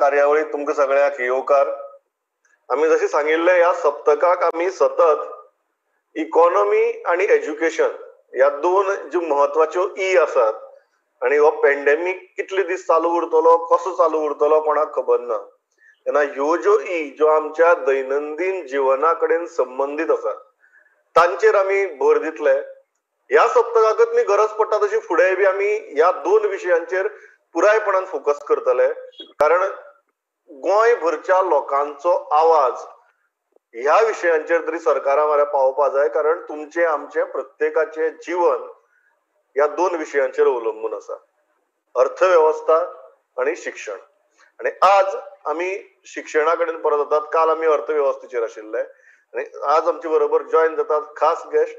कार्यावळीत तुमकां सगळ्यांक येवकार. आमी जशें सांगिल्लें, ह्या सप्तकाक आमी सतत इकॉनॉमी आनी एज्युकेशन ह्या दोन ज्यो म्हत्वाच्यो ई आसात आनी हो पॅन्डेमीक कितले दीस चालू उरतलो, कसो चालू उरतलो कोणाक खबर ना, तेन्ना ह्यो ज्यो ई ज्यो आमच्या दैनंदीन जिवना कडेन संबंदीत आसात तांचेर आमी भर दितले. ह्या सप्तकाकच न्ही, गरज पडटा तशी फुडें बी आमी ह्या दोन विशयांचेर पुरायपणान फोकस करतले, कारण गोंय भरच्या लोकांचो आवाज ह्या विशयांचेर तरी सरकारा म्हऱ्या पावोवपा जाय, कारण तुमचें आमचें प्रत्येकाचें जिवन ह्या दोन विशयांचेर अवलंबून आसा, अर्थवेवस्था आनी शिक्षण. आनी आज आमी शिक्षणा कडेन परत वतात. काल आमी अर्थवेवस्थेचेर आशिल्ले आनी आज आमचे बरोबर जॉयन जातात खास गेस्ट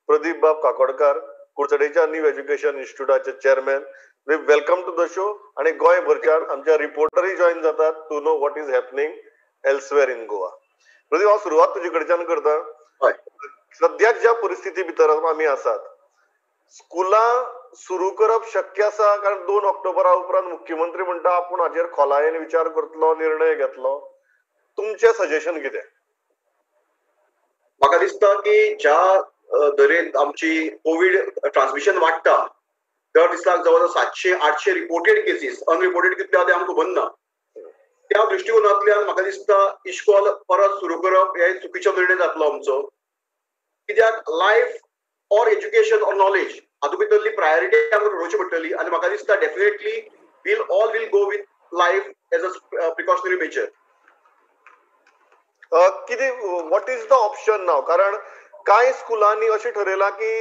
प्रदीप बाब काकोडकार, कुडचडेच्या न्यू एज्युकेशन इन्स्टिट्यूटाचे chairman. Welcome to the show. आनी गोंय भरच्यान आमच्या रिपोर्टरूय जॉयन जातात to know what is happening elsewhere in Goa. Pradeep, हांव सुरवात तुजे कडच्यान करता. सद्याक ज्या परिस्थिती भितर आमी आसात, स्कुलां सुरू करप शक्य आसा? कारण 2 ऑक्टोबरा उपरांत मुख्यमंत्री म्हणटा आपूण हाचेर खोलायेन विचार करतलो, निर्णय घेतलो. तुमचें सजेशन कितें? म्हाका दिसता की ज्या दरेन आमची कोवीड ट्रान्समिशन वाडटा, दर दिसाक जवळ 700-800 रिपोर्टेड केसीस, अनरिपोर्टेड कितले ते आमकां खबर ना. त्या दृश्टिकोनांतल्यान म्हाका दिसता इश्कोल परत सुरू करप हे चुकीचो निर्णय जातलो आमचो. कित्याक life or education or knowledge हातूंत भितरली प्रायोरिटी आमकां ठरोवची पडटली. आनी म्हाका दिसता definitely we'll all will go with life as a precautionary measure. कितें, what is the option now? कारण कांय स्कुलांनी अशें ठरयलां की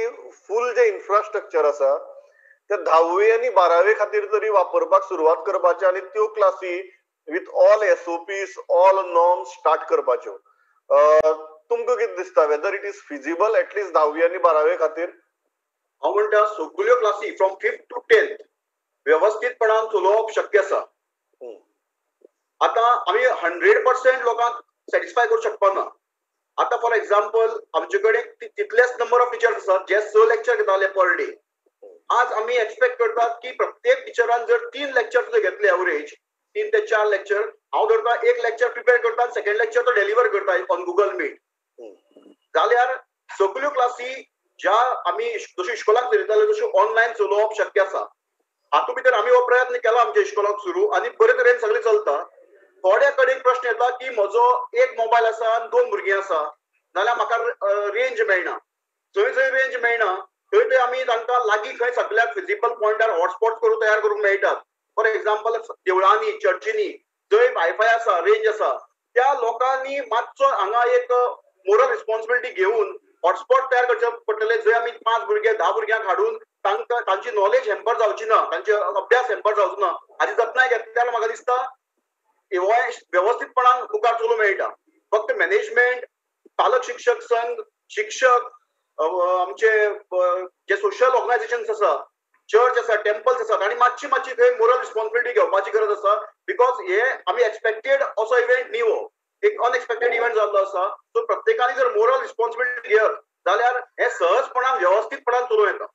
फूल जें इन्फ्रास्ट्रक्चर आसा ते 10वी आनी 12वी खातीर तरी वापरपाक सुरवात करपाची आनी त्यो क्लासी with all SOPs, all norms start करपाच्यो. तुमकां कितें दिसता, whether it is feasible at least 10वी आनी 12वी खातीर? हांव म्हणटा सगल्यो क्लासी फ्रॉम 5th to 10th वेवस्थीतपणान चलोवप शक्य आसा. आतां आमी 100% लोकांक सॅटिस्फाय करूंक शकपाना. आतां फॉर एक्झाम्पल आमचे कडेन तितलेच नंबर ऑफ टिचर्स आसात जे 6 लेक्चर घेताले पर डे. आज आमी एक्सपेक्ट करतात की प्रत्येक टिचरान जर 3 लेक्चर सुद्दां घेतले, एवरेज 3 ते 4 लेक्चर, हांव धरता एक लेक्चर प्रिपेर करता, सेकंड लेक्चर तो डिलिव्हर करता ऑन गुगल मीट, जाल्यार सगल्यो क्लासी ज्या आमी जश्यो इश्कोलाक चलयताले तश्यो ऑनलायन चलोवप शक्य आसा. हातूंत भितर आमी हो प्रयत्न केला आमच्या इश्कोलाक सुरू आनी बरे तरेन सगळें चलता. थोड्या कडेन प्रश्न येता की म्हजो एक मोबायल आसा आनी 2 भुरगीं आसा, नाल्यार म्हाका रेंज मेळना. जंय जंय रेंज मेळना थंय थंय आमी तांकां लागीं खंय सगल्याक फिजिबल पॉयंटार हॉटस्पॉट करून तयार करूंक मेळटात. फॉर एक्झाम्पल देवळांनी, चर्चींनी जंय वायफाय आसा, रेंज आसा, त्या लोकांनी मातसो हांगा एक मोरल रिस्पॉन्सिबिलिटी घेवन हॉटस्पॉट तयार करचे पडटले, जंय आमी 5 भुरगे 10 भुरग्यांक हाडून तांकां तांची नॉलेज हॅम्पर जावची ना, तांचे अभ्यास हॅम्पर जावचो ना हाची जतनाय घेतल्यार म्हाका दिसता वेवस्थीतपणान मुखार चलोवंक मेळटा. फक्त मॅनेजमेंट, पालक शिक्षक संघ, शिक्षक, आमचे जे सोशल ऑर्गनायझेशन्स आसा, चर्च आसा, टेम्पल्स आसा, तांणी मातशी मातशी थंय मोरल रिस्पॉन्सिबिलिटी घेवपाची गरज आसा. Because हे आमी एक्सपेक्टेड असो इव्हेंट न्ही, हो एक अनएक्सपेक्टेड इव्हेंट जाल्लो आसा. सो प्रत्येकान जर मोरल रिस्पॉन्सिबिलिटी घेत जाल्यार हे सहजपणान वेवस्थीतपणान चलोवं येता.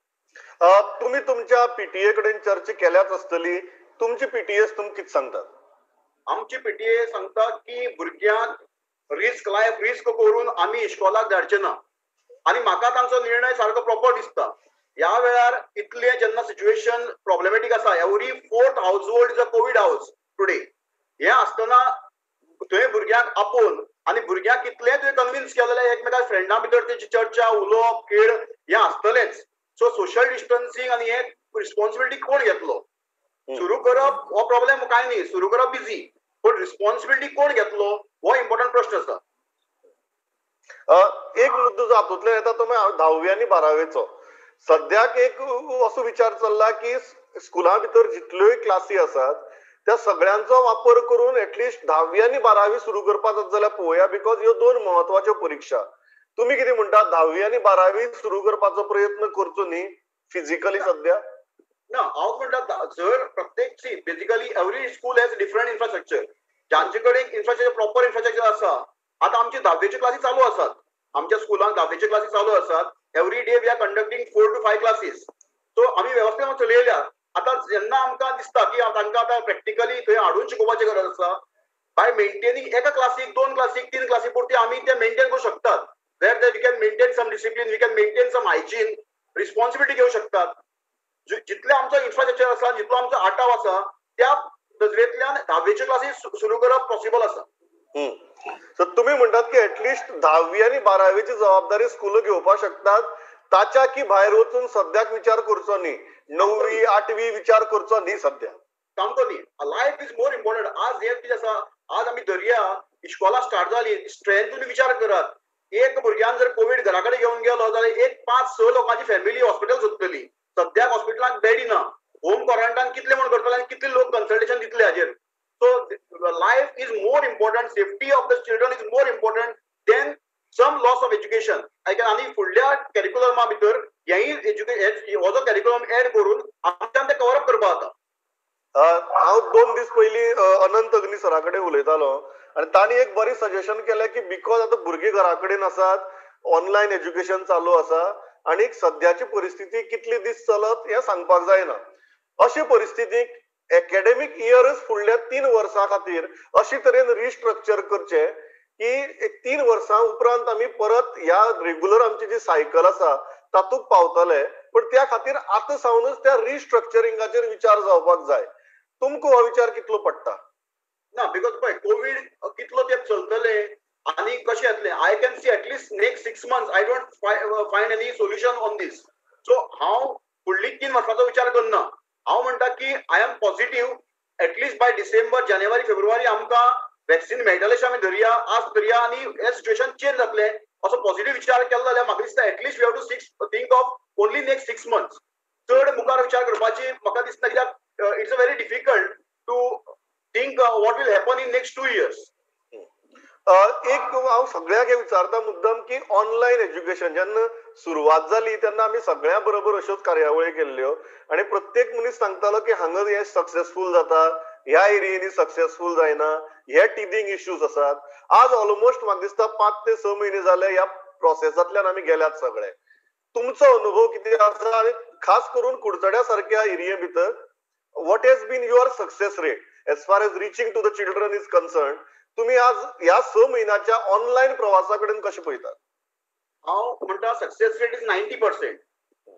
तुमी तुमच्या पीटीए कडेन चर्चा केल्याच आसतली, तुमची पीटीएस तुमकां कितें सांगतात? आमची पीटीए सांगता की भुरग्यांक रिस्क, लायफ रिस्क करून आमी इश्कोलाक धाडचे ना. आनी म्हाका तांचो निर्णय सारको प्रॉपर दिसता. ह्या वेळार इतलें जेन्ना सिच्युएशन प्रॉब्लेमॅटीक आसा, every 4th household is a COVID house today, हें आसतना थंय भुरग्यांक आपोवन आनी भुरग्यांक कितलें तुवें कन्विन्स केलें जाल्यार एकमेका फ्रेंडां भितर तेची चर्चा, उलोवप, खेळ हें आसतलेंच. सो सोशल डिस्टन्सिंग आनी हें रिस्पॉन्सिबिलिटी कोण घेतलो? सुरू करप हो प्रॉब्लेम कांय न्ही, सुरू करप इजी, पण रिस्पॉन्सिबिलिटी कोण घेतलो हो इम्पॉर्टंट प्रश्न आसा. एक मुद्दो जो हातूंतल्यान येता तो 10वी आनी 12वेचो. सद्याक एक असो विचार चल्ला की स्कुलां भितर जितल्योय क्लासी आसात त्या सगळ्यांचो वापर करून एटलिस्ट 10वी आनी 12वी सुरू करपाक जात जाल्यार पळोवया, because ह्यो 2 म्हत्वाच्यो परिक्षा. तुमी कितें म्हणटा, 10वी आनी 12वी सुरू करपाचो प्रयत्न करचो न्ही फिजिकली सद्या? ना, हांव म्हणटा जर प्रत्येक, see basically every school has different infrastructure. जांचे कडेन इन्फ्रास्ट्रक्चर, प्रॉपर इन्फ्रास्ट्रक्चर आसा. आतां आमची 10वेच्यो क्लासी चालू आसात, आमच्या स्कुलांत 10वेच्यो क्लासी चालू आसात. Every day we are conducting 4 to 5 classes. So आमी वेवस्थेत चलयल्या. आतां जेन्ना आमकां दिसता की तांकां आतां प्रॅक्टिकली थंय हाडून शिकोवपाची गरज आसा, बाय मेंटेनिंग एका क्लासीक, 2 क्लासीक, 3 क्लासी पुरती आमी ते मेंटेन करूं शकतात. Where we can maintain some discipline, we can maintain some hygiene, responsibility घेवं शकतात. जितले आमचो इन्फ्रास्ट्रक्चर आसा, जितलो आमचो आटाव आसा, त्या नजरेंतल्यान 10वेच्यो क्लासी सुरू करप पॉसिबल आसा. सो तुमी म्हणटात की एटलिस्ट 10वी आनी 12वीची जबाबदारी स्कूल घेवपाक शकतात, ताच्या की भायर वचून सद्याक विचार करचो न्ही, 9वी 8वी विचार करचो न्ही सद्या. सामको न्ही. Life is more important. आज हें कितें आसा, आज आमी धरया इश्कोलां स्टार्ट जाली, स्ट्रेंथ विचार करात. एक भुरग्यान जर कोवीड घरा कडेन घेवन गेलो जाल्यार एक 5-6 लोकांची फॅमिली हॉस्पिटल सोदतली. सद्याक हॉस्पिटलांत बेडी ना, होम क्वॉरंटायन कितले म्हूण करतले आनी कितले लोक कन्सल्टेशन दितले हाजेर. So life is more important, safety of the children is more important than some loss of education. I can आनी फुडल्या कॅरिक्युलमा भितर हेंय हो जो कॅरिक्युलम एड करून आमच्यान ते कवर अप करपाक जाता. हांव 2 दीस पयलीं अनंत अग्नी सरा कडेन उलयतालो आनी तांणी एक बरी सजेशन केलें की because आतां भुरगीं घरा कडेन आसात, ऑनलायन एज्युकेशन चालू आसा आनी सद्याची परिस्थिती कितली दीस चलत हें सांगपाक जायना. अशे परिस्थितीक एकेडमीक इयरच फुडल्या 3 वर्सां खातीर अशे तरेन रिस्ट्रक्चर करचें की 3 वर्सां उपरांत आमी परत ह्या रेगुलर आमची जी सायकल आसा तातूंत पावतले. पण त्या खातीर आतां सावनच त्या रिस्ट्रक्चरिंगाचेर विचार जावपाक जाय. तुमकां हो विचार कितलो पडटा? ना, because पळय कोवीड कितलो तेंप चलतले आनी कशें येतलें, I can see at least next 6 months I don't find any solution on this. So हांव फुडली 3 वर्सांचो विचार करना. हांव म्हणटा की I am positive at least by December, जानेवारी, फेब्रुवारी आमकां वॅक्सिन मेळटलें अशें आमी धरया, आज धरया आनी हें सिट्युएशन चेंज जातलें असो पॉझिटिव्ह विचार केलो जाल्यार म्हाका दिसता at least we have to think of only next 6 months. चड मुखार विचार करपाची म्हाका दिसता, कित्याक it's a very difficult to think what will happen in next 2 years. एक हांव सगळ्यांक हें विचारता मुद्दम की ऑनलायन एज्युकेशन जेन्ना सुरवात जाली तेन्ना आमी सगळ्यां बरोबर अश्योच कार्यावळी केल्ल्यो आनी प्रत्येक मनीस सांगतालो की हांगा हें सक्सेसफूल जाता, ह्या एरियेनी सक्सेसफूल जायना, हे टिदींग इश्यूज आसात. आज ऑलमोस्ट म्हाका दिसता 5 ते 6 म्हयने जाले ह्या प्रोसेसांतल्यान आमी गेल्यात सगळे. तुमचो अनुभव कितें आसा आनी खास करून कुडचड्या सारक्या एरिये भितर what has been your success rate as far as reaching to the children is concerned? तुम्ही आज ह्या 6 म्हयन्याच्या ऑनलायन प्रवासा कडेन कशें पळयतात? हांव म्हणटा सक्सेस रेट is 90%.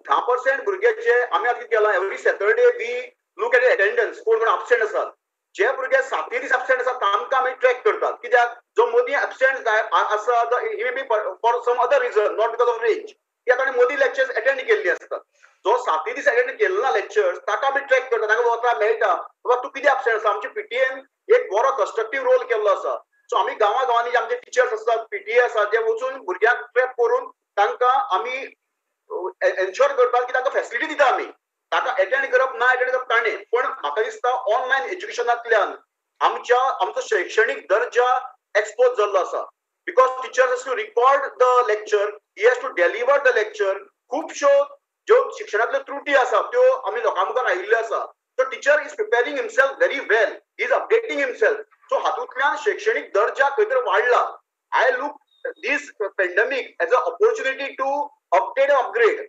10% भुरग्याचे आमी आतां कितें केलां, every Saturday we look at attendance, कोण कोण अबसेंट आसात. जे भुरगे 7 दीस अबसेंट आसात तांकां आमी ट्रॅक करतात, कित्याक जो मदीं अबसेंट आसा he may be for some other reason, not because of range, कित्याक ताणें मदीं लेक्चर्स एटेंड केल्ली आसतात. जो 7 दीस एटेंड केल्लो ना लेक्चर्स ताका आमी ट्रॅक करता, ताका वता मेळटा बाबा तूं कितें अबसेंट आसा. आमची पीटीएन एक बरो कन्स्ट्रक्टीव रोल केल्लो आसा. सो आमी गांवा गांवांनी जे आमचे टिचर्स आसात, पीटीए आसा, जे वचून भुरग्यांक ट्रॅक करून तांकां आमी एन्श्योर करतात की तांकां फॅसिलिटी दिता आमी. ताका एटेंड करप ना एटेंड करप ताणें, पण म्हाका दिसता ऑनलायन एज्युकेशनांतल्यान आमचो शैक्षणीक दर्जा एक्सपोज जाल्लो आसा. Because teachers has to record the lecture, he has to deliver the lecture. खुबश्यो ज्यो शिक्षणांतल्यो त्रुटी आसा त्यो आमी लोकां मुखार आयिल्ल्यो आसा. So teacher is preparing himself very well, he is updating himself. So हातूंतल्यान शैक्षणीक दर्जा खंय तरी वाडला. I look this pandemic as a opportunity to update and upgrade.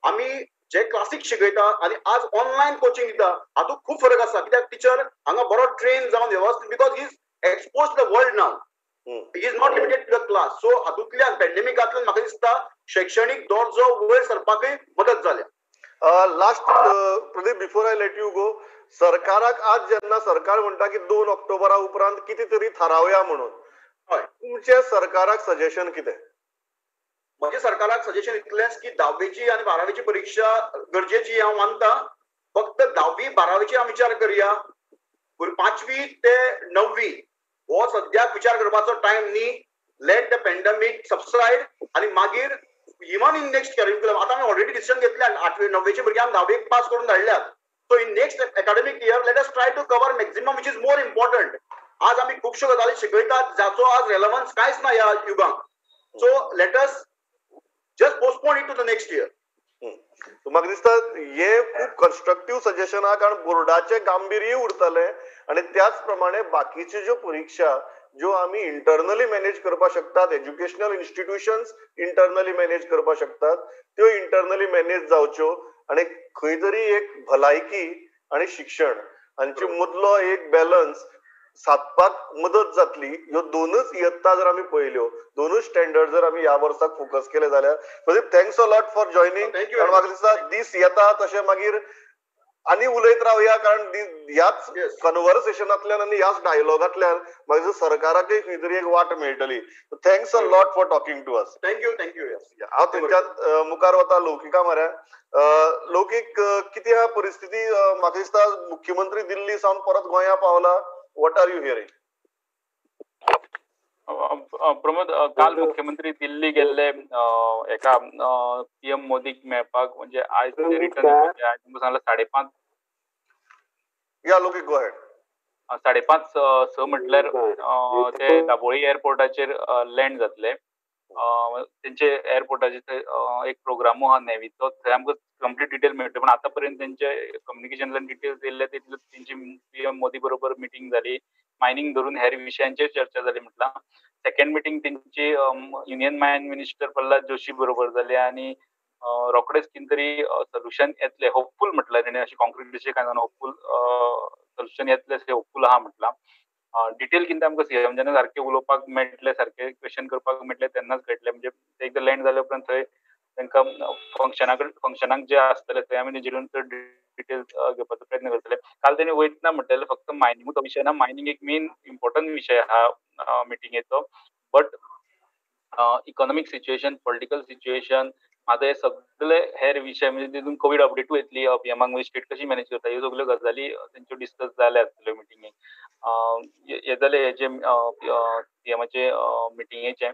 आमी जे क्लासीक शिकयता आनी आज ऑनलायन कोचिंग दिता हातूंत खूब फरक आसा, कित्याक टिचर हांगा बरो ट्रेन जावन व्यवस्थीत, because he is expose to the world now, he is not limited to the class. So हातूंतल्यान पॅन्डेमिकांतल्यान म्हाका दिसता शैक्षणीक दर्जो वयर सरपाकय मदत जाल्या. Last Pradeep, before I let you go, सरकाराक आज जेन्ना सरकार म्हणटा की 2 ऑक्टोबरा उपरांत कितें तरी थारावया म्हणून, तुमचें सरकाराक सजेशन कितें? म्हजें सरकाराक सजेशन इतलेंच की 10वेची आनी 12वेची परिक्षा गरजेची हांव मानता. फक्त 10वी 12वेची हांव विचार करया, 5वी ते 9वी हो सद्याक विचार करपाचो टायम न्ही. लेट the pandemic subside आनी मागीर इवन इन नेक्स्ट करिक्युलम. आतां आमी ऑलरेडी डिसिजन घेतल्या, 8वी 9वेचे भुरगे आमी 10वेक पास करून धाडल्यात. So in next academic year let us try to cover maximum which is more important. आज आमी खुबश्यो गजाली शिकयतात जाचो आज रेलेवन्स कांयच ना ह्या Yugank. So let us just postpone it to the next year. म्हाका दिसता हे खूब कन्स्ट्रक्टीव सजेशन आहा, कारण बोर्डाचें गांभीर्य उरतलें आनी त्याच प्रमाणे बाकीच्यो ज्यो परिक्षा ज्यो आमी इंटरनली मॅनेज करपाक शकतात, एज्युकेशनल इन्स्टिट्युशन्स इंटरनली मॅनेज करपाक शकतात, त्यो इंटरनली मॅनेज जावच्यो आनी खंय तरी एक भलायकी आनी शिक्षण हांचे मदलो एक बॅलन्स सादपाक मदत जातली. ह्यो दोनूच इयत्ता जर आमी पळयल्यो, दोनूच स्टँडर्ड जर आमी ह्या वर्साक फोकस केले जाल्यार. Pradeep, thanks a lot for joining. कारण म्हाका दिसता दीस येता तशें मागीर आनी उलयत रावया, कारण ह्याच कन्वर्सेशनांतल्यान आनी ह्याच डायलॉगांतल्यान मागीर सरकाराकय खंय तरी एक वाट मेळटली. Thanks a lot for talking to us. Thank you, thank you. हांव थंयच्यान मुखार वता लौकिका म्हऱ्या. लौकीक, कितें आहा परिस्थिती? म्हाका दिसता मुख्यमंत्री दिल्ली सावन परत गोंया पावला. What are you hearing? Pramod, काल मुख्यमंत्री दिल्ली गेल्ले एका पीएम मोदीक मेळपाक, म्हणजे आयज ते रिटर्न, आयज तुमकां सांगला 5:30. या लौकीक, गो अहेड. 5:30-6 म्हटल्यार ते दाबोळी एअरपोर्टाचेर लँड जातले. तेंचे एअरपोर्टाचेर एक प्रोग्रामू आहा नेवीचो, थंय आमकां कंप्लीट डिटेल मेळटले. पण आतां पर्यंत तेंचे कम्युनिकेशनांतल्यान डिटेल्स येयल्ले तितले तेंची पीएम मोदी बरोबर मिटींग जाली, मायनींग धरून हेर विशयांचेर चर्चा जाली म्हटलां. सेकंड मिटींग तेंची युनियन मायन मिनिस्टर प्रल्हाद जोशी बरोबर जाली आनी रोखडेच कितें तरी सोल्युशन येतलें होपफूल म्हटलां तेणी, अशें कॉन्क्रीट अशें कांय जाणा, होपफूल सोल्युशन येतलें अशें होपफूल आहा म्हटलां. डिटेल कितें आमकां सीएम जेन्ना सारकें उलोवपाक मेळटलें, सारकें क्वेश्चन करपाक मेळटलें तेन्नाच कळटलें. म्हणजे एकदां लँड जाले उपरांत थंय तांकां फंक्शनाक जे आसतले थंय आमी तेंचे कडेन चड डिटेल्स घेवपाचो प्रयत्न करतले. काल तेणी वयतना म्हटलेलें फक्त मायनिंगूच विशय ना, मायनींग एक मेन इम्पॉर्टंट विशय आहा मिटिंगेचो, but economic situation, political situation, आतां हे सगळे हेर विशय म्हणजे तितून कोवीड अपडेटूय येतली, पीएमाक मागीर स्टेट कशी मॅनेज करता, ह्यो सगल्यो गजाली तेंच्यो डिस्कस जाल्या आसतल्यो मिटिंगेक. हे जाले हेजे पीएमाचे मिटिंगेचे.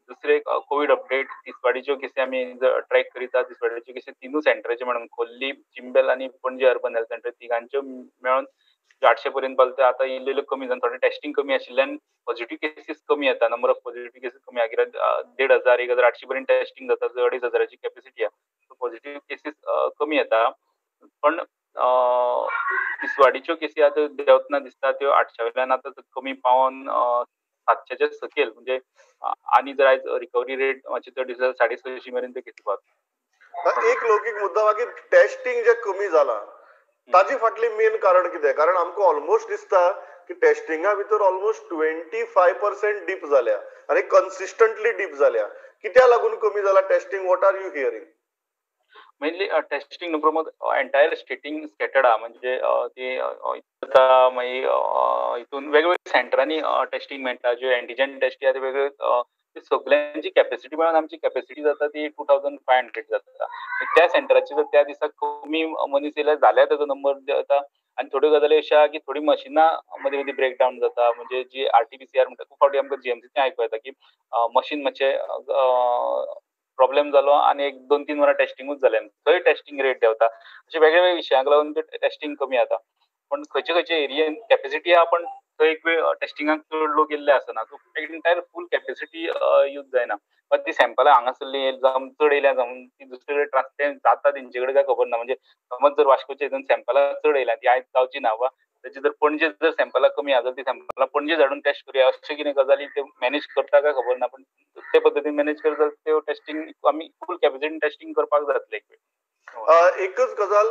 दुसरे कोवीड अपडेट, तिसवाडीच्यो केसी आमी ट्रॅक करीता. तिसवाडीच्यो केसी तिनूय सेंटराचे म्हणून खोर्ली, चिंबेल आनी पणजी अर्बन हेल्थ सेंटर तिगांच्यो मेळून 800 पर्यंत पावले. आतां इल्ले इल्ले कमी जावन थोडे टेस्टिंग कमी आशिल्ल्यान पॉझिटिव्ह केसीस कमी येता, नंबर ऑफ पॉझिटिव्ह केसीस कमी आहा. कित्याक 1500 1800 पर्यंत टेस्टिंग जाता, 2500 कॅपेसिटी आहा, सो पॉझिटिव्ह केसीस कमी येता. पण तिसवाडीच्यो केसी आतां देंवतना दिसता, त्यो 800 वयल्यान आतां कमी पावोन 700च्या सकयल, म्हणजे आनी जर आयज रिकवरी रेट मातशी चड दिसता 650 मेरेन ते केसी पावता. एक लौकीक मुद्दा मागीर टेस्टिंग जे कमी जाला ताजी फाटली मेन कारण कितें? कारण आमकां ऑलमोस्ट दिसता की टेस्टिंगा भितर ऑलमोस्ट 25% डीप जाल्या आनी कन्सिस्टंटली डीप जाल्या. कित्याक लागून कमी जाला testing? What are you hearing? Mainly testing न्हू प्रमोद, एंटायर स्टेटींग स्कॅटर्ड आहा, म्हणजे ती मागीर हितून वेगवेगळ्या सेंटरांनी टेस्टिंग मेळटा, ज्यो एंटीजन टेस्ट आहा ते वेगळे, सगळ्यांची कॅपेसिटी मेळून आमची कॅपेसिटी जाता ती 2500 जाता. त्या सेंटराची जर त्या दिसा कमी मनीस येयले जाल्यार ताजो नंबर येता. आनी थोड्यो गजाली अश्यो आहा की थोडी मशिनां मदीं मदीं ब्रेक डावन जाता, म्हणजे जी RT-PCR म्हणटा, खूब फावटी आमकां GMCचें आयकूं येता की मशीन मातशें प्रॉब्लेम जालो आनी एक 2-3 वरां टेस्टिंगूच जालें, थंय टेस्टिंग रेट देंवता. अशे वेगळे वेगळे विशयांक लागून ते टेस्टिंग कमी जाता. पण खंयचे खंयचे एरियेन कॅपेसिटी आहा पण थंय एक वेळ टेस्टिंगाक चड लोक येयल्ले आसना, सो एंटायर फूल कॅपेसिटी यूज जायना. पण ती सॅम्पलां हांगासरली जावं चड येयल्या जावं ती दुसरे कडेन ट्रान्सप्लांट जाता तेंचे कडेन काय खबर ना. म्हणजे समज जर वास्कोचे हितून सॅम्पलां चड येयल्या ती आयज जावची ना, वा ताची जर पणजे जर सॅम्पलां कमी आहा जाल्यार ती सॅम्पलां पणजे धाडून टेस्ट करुया, अशें कितें गजाली ते मॅनेज करता काय खबर ना. पण ते पद्दतीन मॅनेज करत जाल्यार त्यो टेस्टिंग आमी फूल कॅपेसिटीन टेस्टिंग करपाक जातलें एक वेळ. एकच गजाल,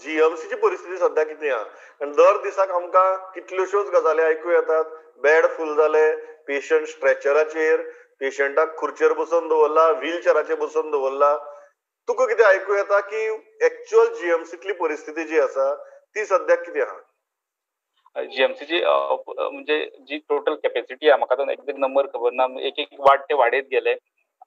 जीएमसीची परिस्थिती सध्या कितें आहा? आनी दर दिसाक आमकां कितल्योश्योच गजाली आयकूं येतात. बेड फूल जाले, पेशंट स्ट्रेचराचेर, पेशंटाक खुर्चेर बसोवन दवरला, व्हीलचेराचेर बसोवन दवरला. तुका कितें आयकूं येता की एक्चुअल जीएमसीतली परिस्थिती जी आसा ती सद्याक कितें आहा? जीएमसीची म्हणजे जी टोटल कॅपेसिटी आहा, म्हाका आतां एक्झॅक्ट नंबर खबर ना, एक एक वाड ते वाडयत गेले.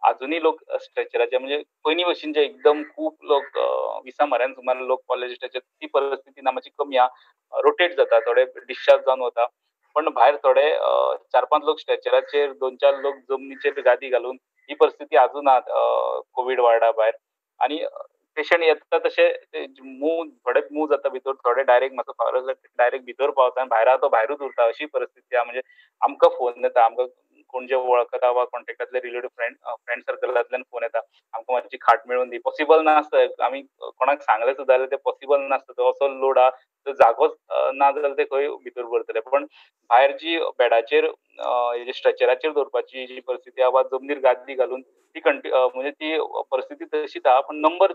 अजुनूय लोक स्ट्रेचराचे, म्हणजे पयलीं भशेन जे एकदम खूब लोक 20 म्हऱ्यान सुमार लोक कॉलेज स्ट्रेचर, ती परिस्थिती ना, मातशी कमी आहा. रोटेट जाता, थोडे डिस्चार्ज जावन वता, पण भायर थोडे 4-5 लोक स्ट्रेचराचेर, 2-4 लोक जमनीचेर गादी घालून, ही परिस्थिती अजून आहा कोवीड वार्डा भायर. आनी पेशंट येता तशे मूव, थोडे मूव जाता भितर, थोडे डायरेक्ट मातसो फावर डायरेक्ट भितर पावता आनी भायर आहा तो भायरूच उरता, अशी परिस्थिती आहा. म्हणजे आमकां फोन येता, आमकां कोण जे वळखता वा कॉन्टेक्टांतले रिलेटीव फ्रेंड सर्कलांतल्यान फोन येता, आमकां मातशी खाट मेळून दी. पॉसिबल नासता, आमी कोणाक सांगलें सुद्दां जाल्यार तें पॉसिबल नासता, तो असो लोड आहा, तो जागोच ना जाल्यार ते खंय भितर भरतले. पण भायर जी बेडाचेर स्ट्रेचराचेर दवरपाची जी परिस्थिती आहा वा जमनीर गादी घालून ती म्हणजे ती परिस्थिती तशीच आहा, पण नंबर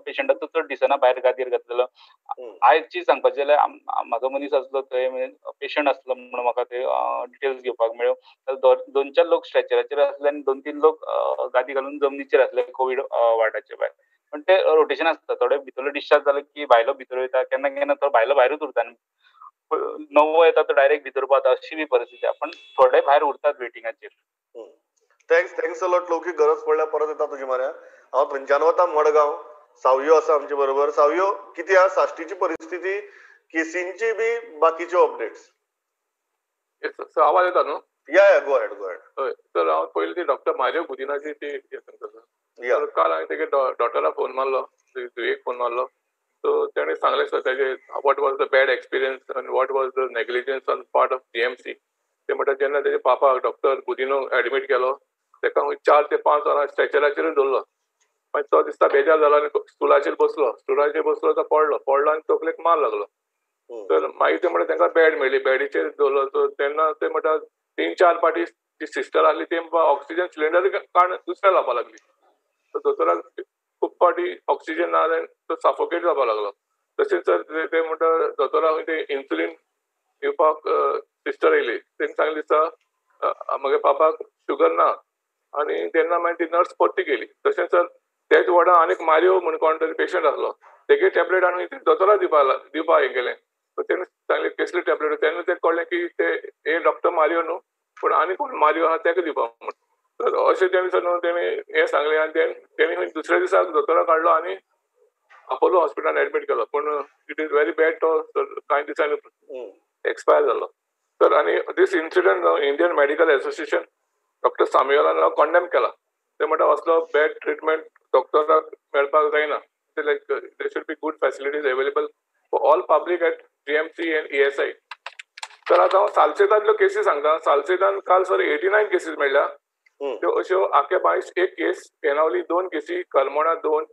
पेशंटाचो चड दिसना भायर गादयेर घातलेलो. आयची सांगपाचें जाल्यार म्हाजो मनीस आसलो थंय, म्हणजे पेशंट आसलो म्हणून म्हाका ते डिटेल्स घेवपाक मेळ्ळ्यो. 2-4 लोक स्ट्रेचराचेर आसले आनी 2-3 लोक गादी घालून जमनीचेर आसले कोवीड वार्डाचे भायर. पण ते रोटेशन आसता, थोडे भितरलो डिस्चार्ज जाले की भायलो भितर वयता, केन्ना केन्ना तो भायलो भायरूच उरता, नवो येता तो डायरेक्ट भितर पावता, अशी बी परिस्थिती आहा. पण थोडे भायर उरतात वेटिंगाचेर. Thanks thanks a lot Laukik, गरज पडल्यार परत येता तुजे म्हऱ्या. हांव थंयच्यान वता मडगांव, सावयो आसा आमचे बरोबर. सावयो, कितें आहा साश्टीची परिस्थिती, केसींची बी बाकीच्यो अपडेट्स? आवाज येता न्हू? या या, गो अहेड गो अहेड. हय सर, हांव पयलीं ती डॉक्टर मारियो गुदिनाची ती सांगता सर. काल हांवें तेगे डॉक्टराक फोन मारलो, धुयेक फोन मारलो, सो तेणें सांगलें सर तेजे what was the bad experience आनी what was the negligence on part of GMC. ते म्हणटा जेन्ना तेजे पापाक डॉक्टर गुदिनो एडमीट केलो तेका 4 ते 5 वरां स्ट्रेचराचेरूच दवरलो. मागीर तो दिसता बेजार जालो आनी स्टुलाचेर बसलो, स्टुलाचेर बसलो तो पडलो, पडलो आनी तकलेक मार लागलो. तर मागीर ते म्हणटा तेंका बेड मेळ्ळी, बेडीचेर दवरलो. सो तेन्ना ते म्हणटा 3-4 पाटी जी सिस्टर आसली ती ऑक्सिजन सिलिंडर काडून दुसऱ्या लावपा लागली. दोतोराक खूब फावटी ऑक्सिजन ना जाल्यार तो सफोकेट जावपाक लागलो. तशेंच सर ते म्हणटा दोतोराक ते इन्सुलीन दिवपाक सिस्टर येयली, तेणी सांगलें दिसता म्हगे पापाक शुगर ना, आनी तेन्ना मागीर ती नर्स परती गेली. तशेंच सर तेच वॉर्डान आनीक मारियो म्हूण कोण तरी पेशंट आसलो, तेगे टॅबलेट हाडून ती दोतोराक दिवपाक हें केलें. सो तेणी सांगलें कसली टॅबलेट, तेन्ना तें कळ्ळें की ते हे डॉक्टर मारियो न्हू पूण आनी कोण मारियो आहा तेका दिवपाक म्हूण. तर अशें तेणी सर न्हू तेणी हें सांगलें आनी तेणी दुसऱ्या दिसा दोतोराक काडलो आनी अपोलो हॉस्पिटलान एडमीट केलो. पूण it is very bad, तो कांय दिसांनी एक्सपायर जालो सर. आनी this incident Indian medical association doctor सामुएलान condemn केला. ते म्हणटा असलो बॅड ट्रिटमेंट डॉक्टराक मेळपाक जायना. Like there should be good facilities available for all public at GMC and ESI. तर आतां हांव सालसेतांतल्यो केसी सांगता. सालसेतान काल सर 89 केसीस मेळ्ळ्या. त्यो अश्यो आके बायस 1 केस, एनावली 2 केसी, करमोणा 2,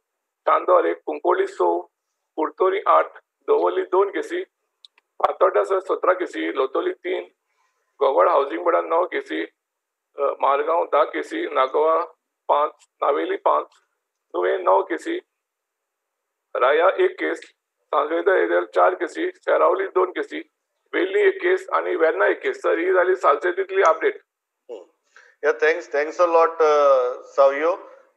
चांदोर 1, कुंकोली 6, कुर्तोरी 8, दवर्ली 2 केसी, फातोर्डा सर 17 केसी, लोतोली 3, गोवड हावजींग बोर्डान 9 केसी, मारगांव 10 केसी, नागोवा 5, नावेली 5, नुवें 9 केसी, राया 1 केस, सांजवेदा एरियल 4 केसी, सेरावली 2 केसी, वेल्ली 1 केस आनी वेर्ना 1 केस. सर ही जाली सालसेतींतली update. Yeah thanks thanks a lot Savio.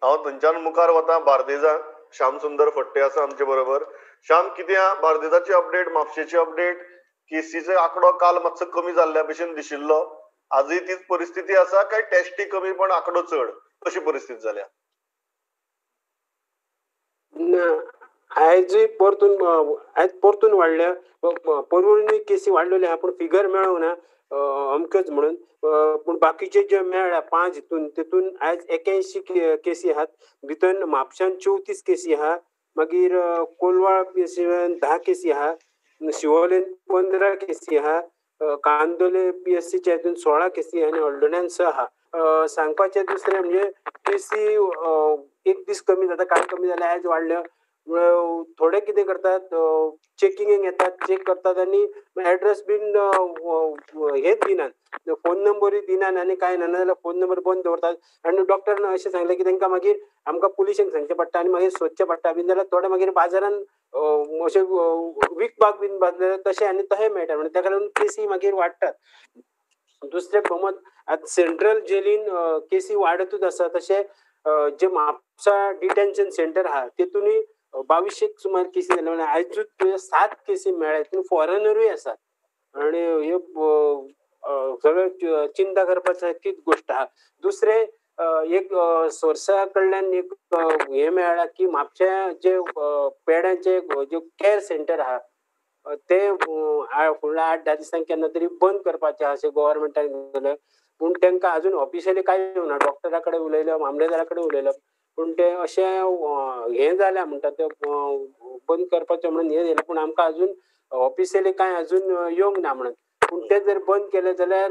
हांव थंयच्यान मुखार वता बार्देजाक. श्याम सुंदर फट्टे आसा आमचे बरोबर. श्याम, कितें आहा बार्देजाची अपडेट, म्हापशेची अपडेट? केसीचो आंकडो काल मातसो कमी जाल्ल्या भशेन दिशिल्लो, आजूय तीच परिस्थिती आसा काय टेस्टी कमी पण आंकडो चड, कशी परिस्थिती जाल्या? ना, आयजूय परतून आयज परतून वाडल्या, परवरी केसी वाडलेल्यो आहा पूण फिगर मेळोंक ना अमक्योच म्हणून. पूण बाकीचे जे मेळ्ळ्या 5 हितून तितून आयज 81 केसी आहात, भितर म्हापशान 34 केसी आहा, मागीर कोलवाळ पीएससीन 10 केसी आहा, शिवोलेन 15 केसी आहा, कांदोले पीएससीच्या हितून 16 केसी आनी हळदोण्यान 6 आहा. सांगपाचें दुसरें म्हणजे केसी एक दीस कमी जाता, काल कमी जाल्या आयज वाडल्यो. थोडे कितें करतात, चेकिंगेक येतात, चेक करतात आनी एड्रेस बीन हेच दिनात, फोन नंबरूय दिनात आनी कांय ना, नाजाल्यार फोन नंबर बंद दवरतात. आनी डॉक्टरान अशें सांगलें की तांकां मागीर आमकां पुलिशेंक सांगचें पडटा आनी मागीर सोदचें पडटा बीन, जाल्यार थोडे मागीर बाजारान अशें विकपाक बीन बाजले तशें आनी तशें मेळटा, म्हणून ताका लागून केसी मागीर वाडटात. दुसरें कमत आतां सेंट्रल जेलीन केसी वाडतूच आसा, तशें जे म्हापसा डिटेन्शन सेंटर आहा तेतूनय 2200 सुमार केसी जाल्यो, म्हणल्यार आयजूच 7 केसी मेळ्ळ्या, तितून फॉरेनरूय आसात. आनी हे सगळें चिंता करपा तीच गोश्ट आहा. दुसरें एक सोर्सा कडल्यान एक हें मेळ्ळां की म्हापशा जे पेड्यांचे जे कॅर सेंटर आहा ते फुडल्या 8-10 दिसांक केन्ना तरी बंद करपाचें आहा अशें गोवोरमेंटान केलें, पूण तांकां आजून ऑफिशियली कांय येवना. डॉक्टरा कडेन उलयलो, मामलेदारा कडेन उलयलो, पूण ते अशें हें जालें म्हणटा तें बंद करपाचें म्हणून हें जालें, पूण आमकां आजून ऑफिशियली कांय आजून येवंक ना म्हणून. पूण तें जर बंद केलें जाल्यार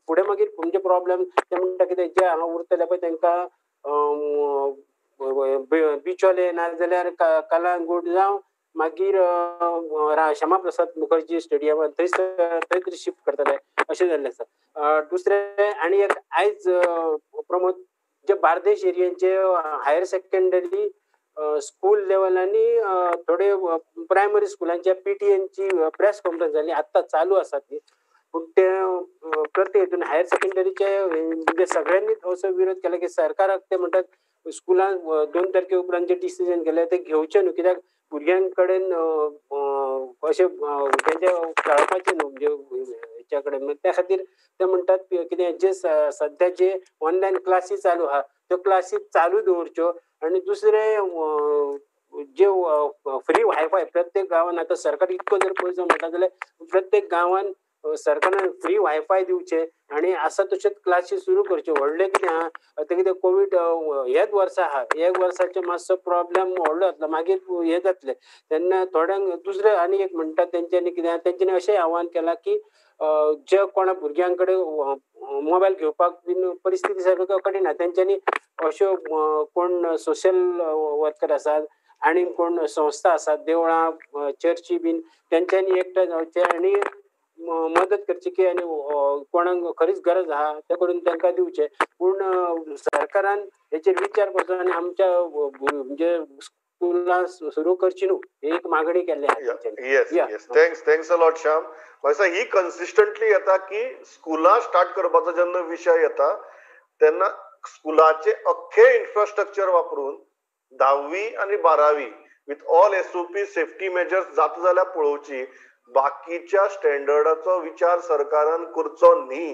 फुडें मागीर म्हणजे प्रोब्लेम ते म्हणटा कितें जे हांगा उरतले पळय तांकां बिचोले नाजाल्यार कलांगूट जावं मागीर श्यामा प्रसाद मुखर्जी स्टेडियमान थंय तरी शिफ्ट करतले अशें जाल्लें आसा. दुसरें आनी एक आयज प्रमोद जे बार्देश एरियेचे हायर सेकंडरी स्कूल लेवल आनी थोडे प्रायमरी स्कुलांच्या पीटीएनची प्रेस कॉन्फरन्स जाली, आत्तां चालू आसा ती. पूण ते प्रत्येक हितून हायर सेकंडरीचे म्हणजे सगळ्यांनी असो विरोध केला की सरकाराक ते म्हणटात स्कुलान 2 तारखे उपरांत जे डिसिजन केले ते घेवचे न्हू, कित्याक भुरग्यां कडेन अशें तेंचे खेळपाचें न्हू म्हणजे हेच्या कडेन. त्या खातीर ते म्हणटात कितें जे सद्या जे ऑनलायन क्लासी चालू आहा त्यो क्लासी चालू दवरच्यो आनी दुसरें जे फ्री वायफाय प्रत्येक गांवान आतां सरकार इतको जर पयसो म्हणटा जाल्यार प्रत्येक गांवान सरकारान फ्री वायफाय दिवचे आनी आसा तश्योच क्लासी सुरू करच्यो. व्हडलें कितें आहा आतां कितें कोवीड हेच वर्सा आहा, एक वर्साचें मातसो प्रोब्लेम व्हडलो जातलो, मागीर हें जातलें तेन्ना थोड्यांक. दुसरें आनी एक म्हणटा तेंच्यांनी कितें आहा तेंच्यांनी अशें आव्हान केलां की जे कोणा भुरग्यां कडेन मोबायल घेवपाक बीन परिस्थिती सारकी कठीण आहा तेंच्यांनी अश्यो कोण सोशल वर्कर आसात आनी कोण संस्था आसात देवळां चर्ची बीन तेंच्यांनी एकठांय जावचें आनी मदत करची की आनी कोणाक खरीच गरज आहा तें करून तांकां दिवचें. पूण सरकारान हेचेर विचार करचो आनी आमच्या म्हणजे स्कुलां सुरू करची न्हू ही एक मागणी केल्ली आहा. Yes yes, thanks thanks a lot Shyam. म्हाका ही कन्सिस्टंटली येता की स्कुलां स्टार्ट करपाचो जेन्ना विशय येता तेन्ना स्कुलाचे अख्खे इन्फ्रास्ट्रक्चर वापरून 10वी आनी 12वी with all SOP safety measures जाता जाल्यार पळोवची, बाकीच्या स्टँडर्डाचो विचार सरकारान करचो न्ही.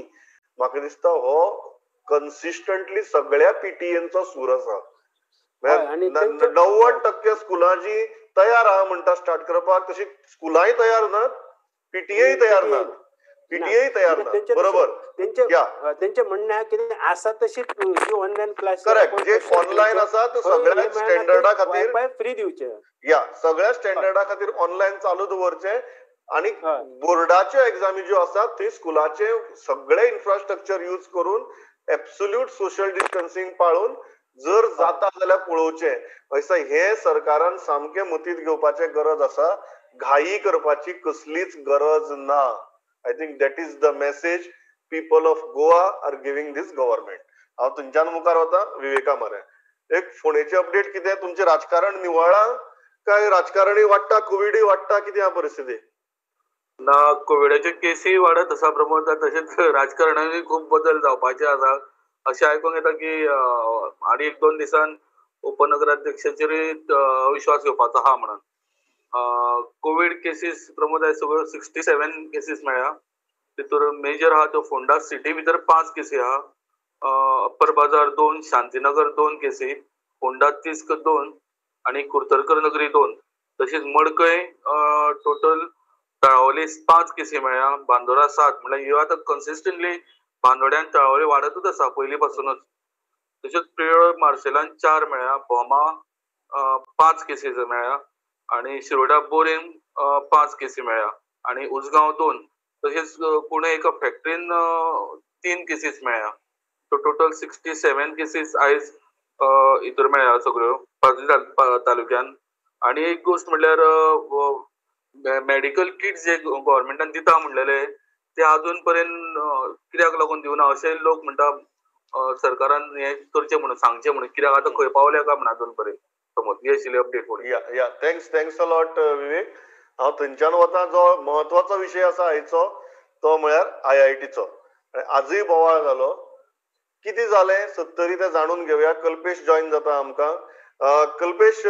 म्हाका दिसता हो कन्सिस्टंटली सगळ्या पीटीएनचो सूर आसा. 90% स्कुलां जी तयार आहा म्हणटा स्टार्ट करपाक, तशी स्कुलांय तयार नात, पीटीए तयार नात, पीटीए तयार ना. बरोबर, तेंचे म्हणणें आहा कितें आसा तशीच जी ऑनलायन क्लास करेक्ट जे ऑनलायन आसा ते सगळ्या स्टँडर्डा खातीर फ्री दिवचे, या सगळ्या स्टँडर्डा खातीर ऑनलायन चालू दवरचे आनी बोर्डाच्यो एग्जामी ज्यो आसात थंय स्कुलाचे सगळे इन्फ्रास्ट्रक्चर यूज करून एब्सोल्यूट सोशल डिस्टन्सिंग पाळून जर जाता जाल्यार पळोवचें. हे सरकारान सामकें मतींत घेवपाचें गरज आसा, घाई करपाची कसलीच गरज ना. I think that is the message people of Goa are giving this government. हांव तुमच्यान मुखार वता विवेका मरे, एक फोंडेची अपडेट कितें? तुमचें राजकारण निवळ्ळां काय राजकारणूय वाडटा, कोविडूय वाडटा, कितें आहा परिस्थिती? ना, कोविडाच्यो केसी वाडत आसा प्रमोद, तशेंच राजकारणानूय खूब बदल जावपाचे आसा अशें आयकूंक येता की आनी 1-2 दिसान उपनगराध्यक्षाचेरूय अविश्वास घेवपाचो आहा म्हणून. कोवीड केसीस प्रमोद आयज सगळ्यो 67 केसीस मेळ्ळ्या, तितूर मेजर आहा त्यो फोंडा सिटी भितर 5 केसी आहा, अप्पर बाजार 2, शांतीनगर 2 केसी, फोंडा 30 2 आनी कुर्तरकर नगरी 2, तशीच मडकय टोटल तळावली 5 केसी मेळ्ळ्या, बांदोडा 7, म्हणल्यार ह्यो आतां कन्सिस्टंटली बांदोड्यान तळावली वाडतूच आसा पयलीं पासूनच. तशेंच प्रियोळ मार्सेलान 4 मेळ्ळ्या, भोमा 5 केसीस मेळ्ळ्या आनी शिरोडा बोरींग 5 केसी मेळ्ळ्या आनी उजगांव 2, तशेंच पुणे एका फॅक्टरीन 3 केसीस मेळ्ळ्या. सो टोटल 67 केसीस आयज हितूर मेळ्ळ्या सगळ्यो 5 तालुक्यान. आनी एक गोश्ट म्हणल्यार मेडिकल किट जे गव्हर्मेंटान दिता म्हणलेले ते अजून पर्यंत कित्याक लागून दिवना अशें लोक म्हणटा. सरकारान हें करचें म्हणून सांगचें म्हणून कित्याक आतां खंय पावल्या काय म्हणून अजून पर्यंत. प्रमोद, ही आशिल्ली अपडेट. या या, thanks thanks a lot Vivek. हांव थंयच्यान वता, जो म्हत्वाचो विशय आसा आयचो तो म्हळ्यार आयआयटीचो. आनी आजूय बोवाळ जालो, कितें जालें सत्तरी तें जाणून घेवया. कल्पेश जॉयन जाता आमकां. कल्पेश,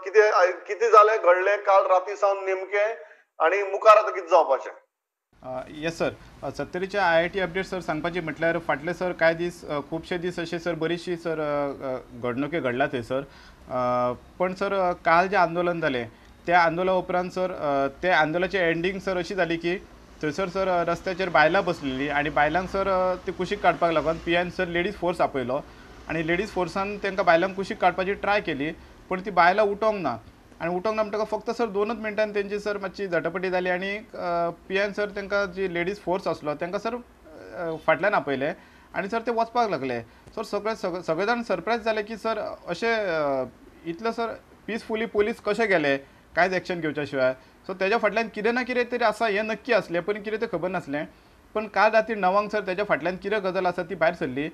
कितें कितें जालें घडलें काल राती सावन नेमकें आनी मुखार आतां कितें जावपाचें? येस सर, सत्तरीचे आयआयटी अपडेट सर सांगपाची म्हटल्यार फाटले सर कांय दीस खुबशे दीस अशे सर बरीचशी सर घडणुके घडल्या थंय सर. पण सर काल जें आंदोलन जालें त्या आंदोलना उपरांत सर त्या आंदोलनाची एंडींग सर अशी जाली की थंयसर सर रस्त्याचेर बायलां बसलेलीं आनी बायलांक सर ती कुशीक काडपाक लागून पीआयन सर लेडीज फोर्स आपयलो आनी लेडीज फोर्सान तांकां बायलांक कुशीक काडपाची ट्राय केली, पण ती बायलां उठोंक ना आनी उठोंक ना म्हणटकच फक्त सर 2 मिनटान तेंची सर मातशी झटापटी जाली आनी पीआयन सर तांकां जी लेडीज फोर्स आसलो तांकां सर फाटल्यान आपयले आनी सर ते वचपाक लागले. सर सगळे सगळे जाण सरप्रायज जाले की सर अशें इतले सर पिसफुली पोलीस कशे गेले कांयच एक्शन घेवच्या शिवाय. सो तेज्या फाटल्यान कितें ना कितें तरी आसा हें नक्की आसलें, पण कितें तें खबर नासलें. पण काल राती 9 सर तेज्या फाटल्यान कितें गजाल आसा ती भायर सरली.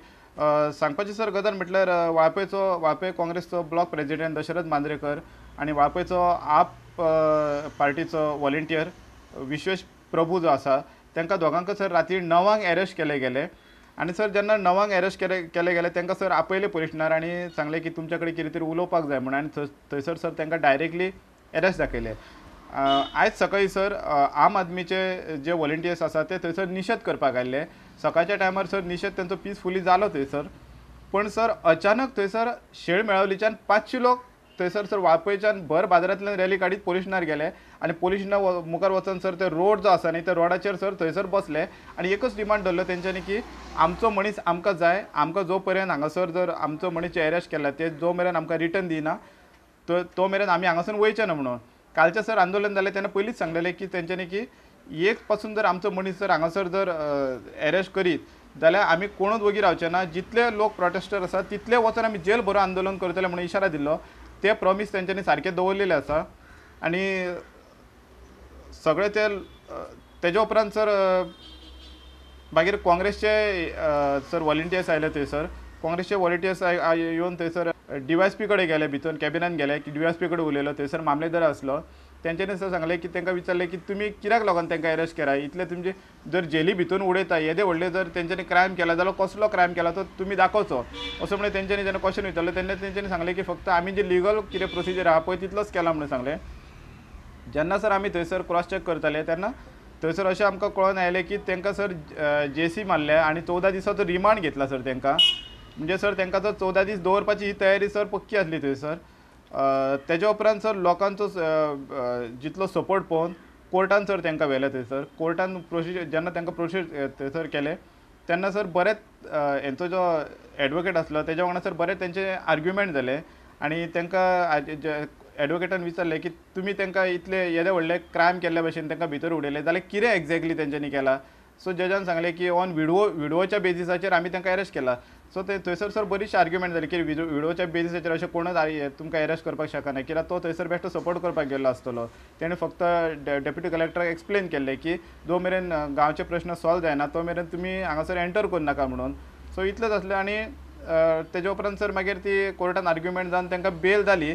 सांगपाची सर गजाल म्हटल्यार वाळपय काँग्रेसचो ब्लॉक प्रेजिडेंट दशरथ मांद्रेकर आनी वाळपयचो आप पार्टीचो वॉलंटियर विश्वेश प्रभू जो आसा तांकां दोगांक सर राती 9 एरेस्ट केले गेले. आनी सर जेन्ना 9 एरेस्ट केले गेले तांकां सर आपयले पोलीस स्टेशनार आनी सांगलें की तुमच्या कडेन कितें तरी उलोवपाक जाय म्हणून, आनी थंयसर सर तांकां डायरेक्टली एरेस्ट दाखयले. आयज सकाळीं सर आम आदमीचे जे वॉलंटियर्स आसा ते थंयसर निशेध करपाक आयिल्ले. सकाळच्या टायमार सर निशेध तेंचो पिसफुली जालो थंयसर, पण सर अचानक थंयसर शेळ मेळवलीच्यान 500 लोक थंयसर सर वाळपयच्यान भर बाजारांतल्यान रॅली काडीत पोलीस स्टेशनार गेले आनी पोलीस स्टेशना मुखार वचून सर ते रोड जो आसा न्ही त्या रोडाचेर सर थंयसर बसले आनी एकच डिमांड धरलो तेंच्यांनी की आमचो मनीस आमकां जाय, आमकां जो पर्यंत हांगासर जर आमचो मनीस एरेस्ट केला ते जो मेरेन आमकां रिटर्न दिना तो मेरेन आमी हांगासून वयचे ना म्हणून. कालचें सर आंदोलन जालें तेन्ना पयलींच सांगलेलें की तेंच्यांनी की एक पासून जर आमचो मनीस जर हांगासर जर एरेस्ट करीत जाल्यार आमी कोणूच वगी रावचे ना, जितले लोक प्रोटेस्टर आसा तितले वचून आमी जेल भरो आंदोलन करतले म्हणून इशारा दिल्लो. ते प्रॉमीस तेंच्यांनी सारकें दवरलेलें आसा. आनी सगळे ते तेज्या उपरांत सर मागीर काँग्रेसचे सर वॉलंटियर्स आयले थंयसर, काँग्रेसचे वॉलंटियर्स येवन थंयसर DYSP कडेन गेले, भितर कॅबिनान गेले, DYSP कडेन उलयलो. थंयसर मामलेदार आसलो, तेंच्यांनी सर सांगलें की तांकां विचारलें की तुमी कित्याक लागून तांकां एरेस्ट केला, इतले तुमचे जर जेली भितून उडयता येदे व्हडले जर तेंच्यांनी क्रायम केला जाल्यार कसलो क्रायम केला तो तुमी दाखोवचो असो म्हणून तेंच्यांनी जेन्ना क्वेश्चन विचारलें तेन्ना तेंच्यांनी सांगलें की फक्त आमी जे लिगल कितें प्रोसिजर आहा पळय तितलोच केला म्हणून सांगलें. जेन्ना सर आमी थंयसर क्रॉस चॅक करताले तेन्ना थंयसर अशें आमकां कळोन आयलें की तांकां सर JC मारल्या आनी 14 दिसाचो रिमांड घेतला सर तांकां. म्हणजे सर तांकां जर 14 दीस दवरपाची ही तयारी सर पक्की आसली थंयसर. तेज्या उपरांत सर लोकांचो जितलो सपोर्ट पळोवन कोर्टान सर तांकां व्हेले थंयसर. कोर्टान प्रोसिजर जेन्ना तांकां प्रोसीड थंयसर केलें तेन्ना सर बरेंच हेंचो जो एडवोकेट आसलो तेज्या वांगडा सर बरें तेंचे आर्ग्युमेंट जाले आनी तांकां एडवोकेटान विचारलें की तुमी तांकां इतले येदे व्हडले क्रायम केल्ले भशेन तांकां भितर उडयले जाल्यार कितें एग्जॅक्टली तेंच्यांनी केलां. सो जजान सांगलें की ऑन विडवोच्या बेजिसाचेर आमी तांकां एरेस्ट केला. सो ते थंयसर सर बरीचशी आर्ग्युमेंट जाली की विडोच्या बेजिसाचेर अशें कोणूच तुमकां एरेस्ट करपाक शकना, कित्याक तो थंयसर बेश्टो सपोर्ट करपाक गेल्लो आसतलो. तेणें फक्त डेप्युटी कलेक्टराक एक्सप्लेन केल्लें की जो मेरेन गांवचे प्रश्न सॉल्व जायना तो मेरेन तुमी हांगासर एंटर करूं नाका म्हणून. सो इतलेंच आसलें. आनी तेज्या उपरांत सर मागीर ती कोर्टान आर्ग्युमेंट जावन तांकां बेल जाली.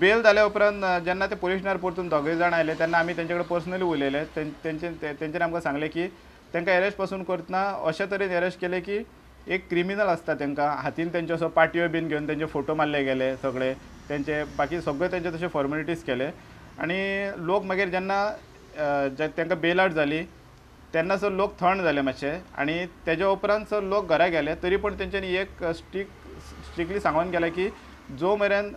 बेल जाल्या उपरांत जेन्ना ते पोलीस स्टेशनार परतून दोगूय जाण आयले तेन्ना आमी तेंचे कडेन पर्सनली उलयले. तेंच्यांनी आमकां सांगलें की तांकां एरेस्ट पासून करतना अशे तरेन एरेस्ट केले की एक क्रिमिनल आसता तांकां हातीन तेंच्यो असो पाटयो बीन घेवन तेंचे फोटो मारले गेले सगळे, तेंचे बाकी सगळे तेंचे तशे फॉर्मेलिटीज केले. आनी लोक मागीर जेन्ना तांकां बेल आवट जाली तेन्ना सर लोक थंड जाले मातशे आनी तेज्या उपरांत सर लोक घरा गेले. तरी पण तेंच्यांनी एक स्ट्रिक्टली सांगून गेलें की जो मेरेन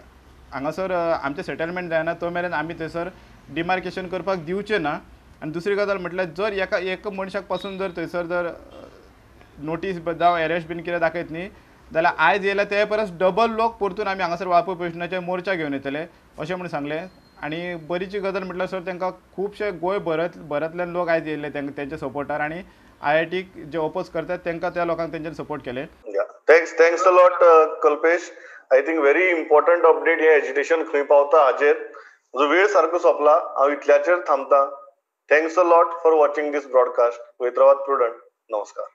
हांगासर आमचें सेटलमेंट जायना तो मेरेन आमी थंयसर डिमार्केशन करपाक दिवचें ना. आनी दुसरी गजाल म्हटल्यार जर एका एक मनशाक पासून जर थंयसर जर नोटीस जावं एरेस्ट बीन कितें दाखयत न्ही जाल्यार आयज येयल्या ते परस डबल लोक परतून आमी हांगासर वाळपय पोलीस स्टेशनाचेर मोर्चा घेवन येतले अशें म्हणून सांगलें. आनी बरीची गजाल म्हटल्यार सर तांकां खुबशे गोंय भरांतल्यान लोक आयज येयल्ले तेंच्या सपोर्टार आनी IIT जे ओपोज करतात तांकां त्या लोकांक तेंच्यानी सपोर्ट केले. Thanks a lot Kalpesh. I think very important update. हें एजिटेशन खंय पावता हाजेर म्हजो वेळ सारको सोंपला, हांव इतल्याचेर थांबता. Thanks a lot for watching this broadcast. पळयत रावात प्रुडंट. नमस्कार.